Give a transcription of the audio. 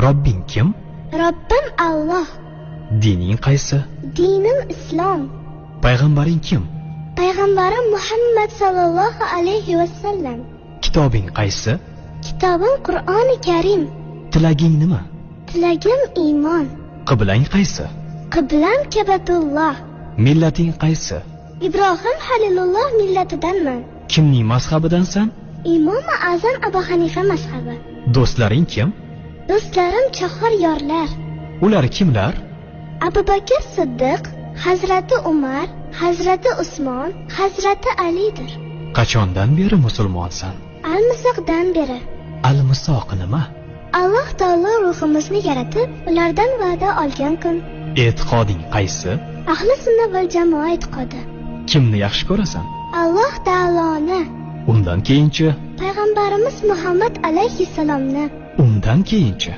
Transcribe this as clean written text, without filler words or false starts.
Robbing kim? Robbim Alloh. Dining qaysi? Dinim Islom. Payg'ambaring kim? Payg'ambarim Muhammad sallallohu alayhi va sallam. Kitobing qaysi? Kitobim Qur'oni Karim. Tilaging nima? Tilagim iymon. Qiblang qaysi? Qiblam Kabatulloh. Millating qaysi? Ibrohim Halilulloh millatidanman. Kimning mazhabidansan? Imom Azam Abu Hanifa mazhabi. Do'stlaring kim? Do'stlarim chahar yorlar. Ular kimlar? Abu Bakr Siddiq, Hazrati Umar, Hazrati Usmon, Hazrati Alidir. Qachondan beri musulmonsan? Almisoqdan beri. Almisoq nima? Alloh taolo ruhimizni yaratib, ulardan va'da olgan kun. E'tiqoding qaysi? Ahli sunna val jamoa e'tiqodi. Kimni yaxshi ko'rasan? Alloh taoloni. Undan keyinchi? Payg'ambarimiz Muhammad alayhissalomni. Undan keyinchi?